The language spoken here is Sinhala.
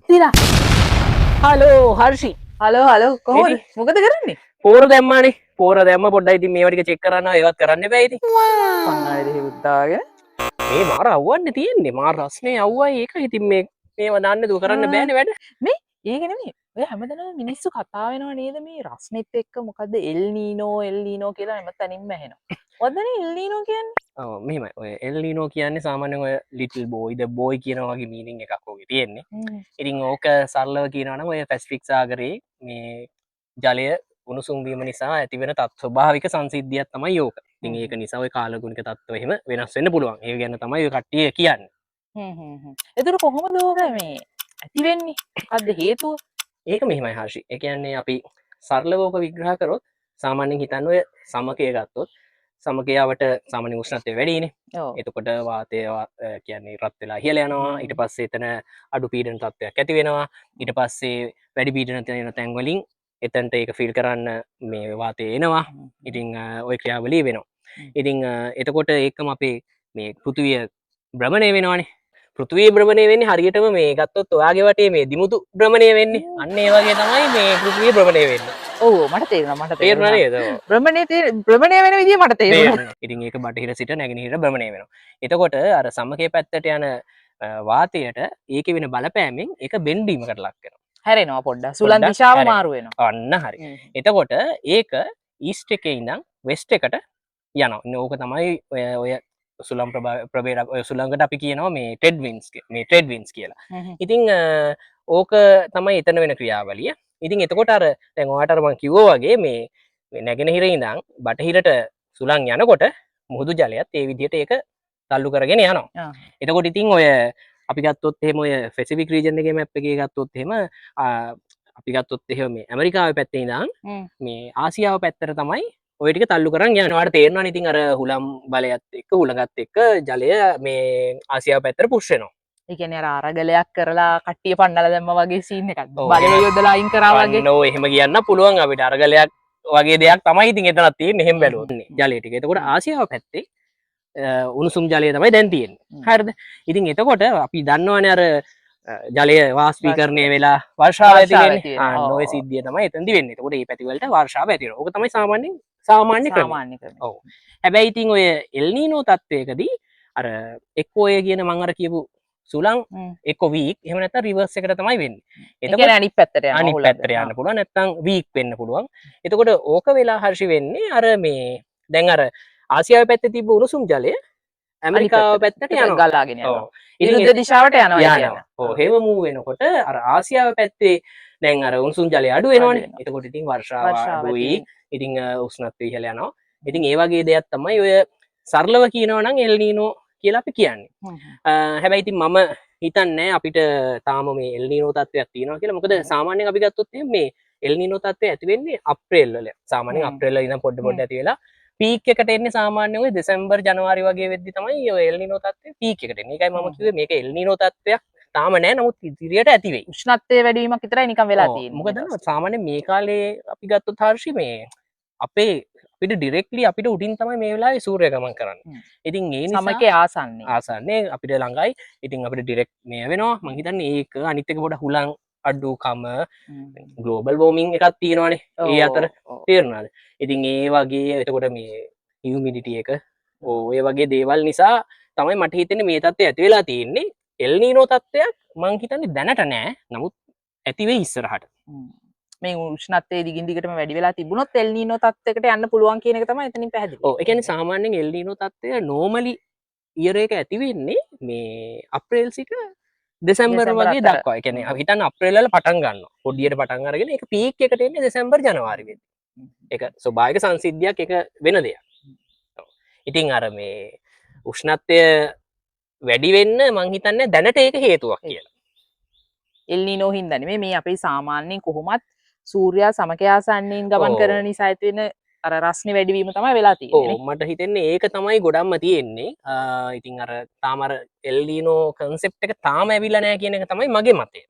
තිලා. හලෝ හර්ෂි. හලෝ හලෝ, කොහොමද? ඉතින්? මොකද කරන්නේ? පෝර දැම්මානේ. පෝර දැම්ම පොඩ්ඩයි. ඉතින් මේවා ටික චෙක් කරන්න ඒවත් කරන්න එපා ඉතින්. පන්නාවේ දෙහි උද්දාගෙන. මේ මාර අවුවන්නේ තියෙන්නේ. මාර රස්නේ අවුවයි ඒක. ඉතින් මේ මේවා දාන්න දුව කරන්න බෑනේ වැඩ. ඒක නෙමෙයි. ඔය හැමදැනම මිනිස්සු කතා වෙනව නේද මේ රස්නෙත් එක්ක? මොකද්ද එල් නීනෝ එල් නීනෝ කියලා හැම තැනින්ම ඇහෙනවා. මොකද්ද නේ එල් නීනෝ කියන්නේ? ඔව්, මෙහෙමයි. ඔය එල් නීනෝ කියන්නේ සාමාන්‍යයෙන් ඔය ලිටල් බෝයි ද බෝයි කියන වගේ මීනින් එකක් ඔගේ තියෙන්නේ. ඉතින් ඕක සරලව කියනවා නම් ඔය පැසිෆික් සාගරයේ මේ ජලය උණුසුම් වීම නිසා ඇතිවෙන ස්වභාවික සංසිද්ධියක් තමයි ඕක. ඉතින් ඒක නිසා ඔය කාලගුණික තත්ත්ව එහෙම වෙනස් වෙන්න පුළුවන්. ඒ ගැන තමයි ඔය කට්ටිය කියන්නේ. හ්ම් හ්ම් හ්ම්. එතකොට කොහොමද ඕක මේ ඇති වෙන්නේ? මොකද්ද හේතුව? ඒක මෙහෙමයි හර්ෂි. ඒ කියන්නේ අපි සරලව ඕක විග්‍රහ කරොත් සාමාන්‍යයෙන් හිතන්න ඔය සමකය ගත්තොත් සමකයාවට සාමාන්‍ය උෂ්ණත්වය වැඩිනේ. එතකොට වාතය කියන්නේ රත් වෙලා ඉහළ යනවා. ඊට පස්සේ එතන අඩු පීඩන තත්ත්වයක් ඇති වෙනවා. ඊට පස්සේ වැඩි පීඩන තියෙන තැන් වලින් එතනට ඒක ෆීල් කරන්න මේ වාතය එනවා. ඉතින් ඔය ක්‍රියාවලිය වෙනවා. ඉතින් එතකොට ඒකම අපේ මේ පෘථිවිය භ්‍රමණය වෙනවානේ. පෘථිවිය භ්‍රමණය වෙන්නේ හරියටම මේ ගත්තොත් ඔයාගේ වටේ මේ දිමුතු භ්‍රමණය වෙන්නේ. අන්න ඒ වගේ තමයි මේ පෘථිවිය භ්‍රමණය වෙන්නේ. ඔව් ඔව්, මට තේරුණා, මට තේරුණා තේරුණා. නේද? ඔව්. භ්‍රමණය වෙන විදිය මට තේරුණා. තේරුණා. ඉතින් ඒක බටහිර සිට නැගෙනහිර භ්‍රමණය වෙනවා. එතකොට අර සමකේ පැත්තට යන වාතයට ඒකේ වෙන බලපෑමෙන් ඒක බෙන්ඩීමකට ලක් වෙනවා. හැරෙනවා පොඩ්ඩක්. සුළං පොඩ්ඩක් දිශාව හැරෙනවා. මාරු වෙනවා. අන්න හරි. එතකොට ඒක ඊස්ට් එකේ ඉඳන් වෙස්ට් එකට යනවා. ඉතින් ඕක තමයි ඔය සුළං ප්‍රභේද, ඔය සුළඟට අපි කියනවා මේ ට්‍රෙඩ් වින්ඩ්ස් මේ ට්‍රෙඩ් වින්ඩ්ස් කියලා. ඉතින් ඕක තමයි එතන වෙන ක්‍රියාවලිය. ඉතින් එතකොට අර දැන් ඔයාට අර මං කිව්වා වගේ මේ මේ නැගෙනහිර ඉඳන් බටහිරට සුළං යනකොට මුහුදු ජලයත් ඒ විදිහට ඒක තල්ලු කරගෙන යනවා. එතකොට ඉතින් ඔය අපි ගත්තොත් එහෙම ඔය පැසිෆික් රීජන් එකේ මැප් එකේ ගත්තොත් එහෙම, අපි ගත්තොත් එහෙම මේ ඇමරිකාවේ පැත්තේ ඉඳන් මේ ආසියාව පැත්තට තමයි ඔය ටික තල්ලු කරන් යන්නේ. ඔයාලට තේරෙනවනේ ඉතින් අර හුලම් බලයත් එක්ක හුලඟත් එක්ක ජලය මේ ආසියාව පැත්තට පුෂ් වෙනවා. ඒ කියන්නේ අර අරගලයක් කරලා කට්ටිය පන්නලා දැම්මා වගේ සීන් එකක්. ඔව්. බලය යොදලා අයින් කරා වගේ. අන්න ඔව්, එහෙම කියන්න පුළුවන් අපිට. අරගලයක් වගේ දෙයක් තමයි ඉතින් එතනක් තියෙන්නේ එහෙම බැලුවොත්. ජලය ටික. එතකොට ආසියාව පැත්තේ උණුසුම් ජලය තමයි දැන් තියෙන්නේ. හරිද? ඉතින් එතකොට අපි දන්නවනේ අර ජලය වාෂ්පීකරණය වෙලා වර්ෂාව ඇති වර්ෂාව වෙන්නේ. ඇති වෙනවා. අන්න ඔය සිද්ධිය තමයි එතනදි වෙන්නේ. එතකොට මේ පැති වලට වර්ෂාව ඇති වෙනවා. ඕක තමයි සාමාන්‍ය ක්‍රමය. සාමාන්‍ය ක්‍රමය. ඔව්. හැබැයි ඉතින් ඔය එල් නීනෝ තත්ත්වයකදී අර එක්කෝ ඔය කියන මං අර කියපු සුළං එක්කෝ වීක්, එහෙම නැත්නම් රිවර්ස් එකට තමයි වෙන්නේ. ඒ එතකොට කියන්නේ අනිත් පැත්තට යනවා. අනිත් හුලඟ. පැත්තට යන්න පුළුවන්, නැත්නම් වීක් වෙන්න පුළුවන්. එතකොට ඕක වෙලා හර්ෂි වෙන්නේ අර මේ දැන් අර ආසියාව පැත්තේ තිබ්බ උණුසුම් ජලය ඇමරිකාව පැත්තට යනවා. ගලාගෙන යනවා. ඔව්. ඉතින් විරුද්ධ දිශාවට යනවා ඒ යනවා. කියන්නේ. ඔව්, එහෙම මූව් වෙනකොට අර ආසියාව පැත්තේ දැන් අර උණුසුම් ජලය අඩු වෙනවනේ. අඩු වෙනවා. එතකොට ඉතින් වර්ෂාව වර්ෂාව අඩුයි. ඇති. ඉතින් උෂ්ණත්වය ඉහළ යනවා. ඉතින් ඒ වගේ දෙයක් තමයි ඔය සරලව කියනවා නම් එල් නීනෝ කියලා අපි කියන්නේ. හැබැයි ඉතින් මම හිතන්නේ අපිට තාම මේ එල් නීනෝ තත්ත්වයක් තියෙනවා කියලා. මොකද සාමාන්‍යයෙන් අපි ගත්තොත් එහෙනම් මේ එල් නීනෝ තත්ත්වය ඇති වෙන්නේ අප්‍රේල් වල. සාමාන්‍යයෙන් අප්‍රේල් වල ඉඳන් පොඩ පොඩ ඇති වෙලා පීක් එකට එන්නේ සාමාන්‍යයෙන් ඔය දෙසැම්බර් ජනවාරි වගේ වෙද්දි තමයි ඔය එල් නීනෝ තත්ත්වය පීක් එකට එන්නේ. ඒකයි මම කිව්වේ මේක එල් නීනෝ තත්ත්වයක් තාම නෑ, නමුත් ඉදිරියට ඇති වෙයි. උෂ්ණත්වයේ වැඩි වීමක් විතරයි නිකන් වෙලා ඔව්, තියෙන්නේ. මොකද සාමාන්‍යයෙන් මේ කාලේ අපි ගත්තොත් හර්ෂි මේ අපිට ඩිරෙක්ට්ලි අපිට උඩින් තමයි මේ වෙලාවේ සූර්ය ගමන් කරන්නේ. ඉතින් ඒ නිසා සමකේ ආසන්නේ. ආසන්නේ අපිට ළඟයි. ඉතින් අපිට ඩිරෙක්ට් මේ වෙනවා. මං හිතන්නේ ඒක අනිත් එක පොඩ හුලං අඩුකම, ග්ලෝබල් වෝමින් එකක් තියෙනවනේ. ඒ අතර තේරුණාද? ඉතින් ඒ වගේ එතකොට මේ හියුමිඩිටි එක, ඔව්, ඒ වගේ දේවල් නිසා තමයි මට හිතෙන්නේ මේ තත්ත්වය ඇති වෙලා තියෙන්නේ. එල් නීනෝ තත්ත්වයක් මං හිතන්නේ දැනට නෑ. නමුත් ඇති වෙයි ඉස්සරහට. මේ උෂ්ණත්වයේ දිගින් දිගටම වැඩි වෙලා තිබුණොත් එල් නීනෝ තත්ත්වයකට යන්න පුළුවන් කියන එක තමයි එතනින් පැහැදිලි. ඔව්, ඒ කියන්නේ සාමාන්‍යයෙන් එල් නීනෝ තත්ත්වය නෝමලි ඉයර් එක ඇති වෙන්නේ මේ අප්‍රේල් සිට දෙසැම්බර් දෙසැම්බර් වගේ අතර. දක්වා. ඒ කියන්නේ අපි හිතන්න අප්‍රේල් වල පටන් ගන්නවා. පොඩියට පටන් අරගෙන ඒක පීක් එකට එන්නේ දෙසැම්බර් ජනවාරි වෙද්දි. ඒක ස්වභාවික සංසිද්ධියක්, ඒක වෙන දෙයක්. ඔව්. ඉතින් අර මේ උෂ්ණත්වය වැඩි වෙන්න මං හිතන්නේ දැනට ඒක හේතුවක් කියලා. එල් නීනෝ හින්දා නෙමෙයි, මේ අපේ සාමාන්‍යයෙන් කොහොමත් සූර්යා සමකයාසන්නයෙන් ගමන් කරන නිසා ඇති වෙන අර රස්නේ වැඩි වීම තමයි වෙලා තියෙන්නේ ඔව්, මට හිතෙන්නේ ඒක තමයි ගොඩක්ම තියෙන්නේ. ඉතින් අර තාම අර එල් නීනෝ කන්සෙප්ට් එක තාම ඇවිල්ලා නැහැ කියන එක තමයි මගේ මතය.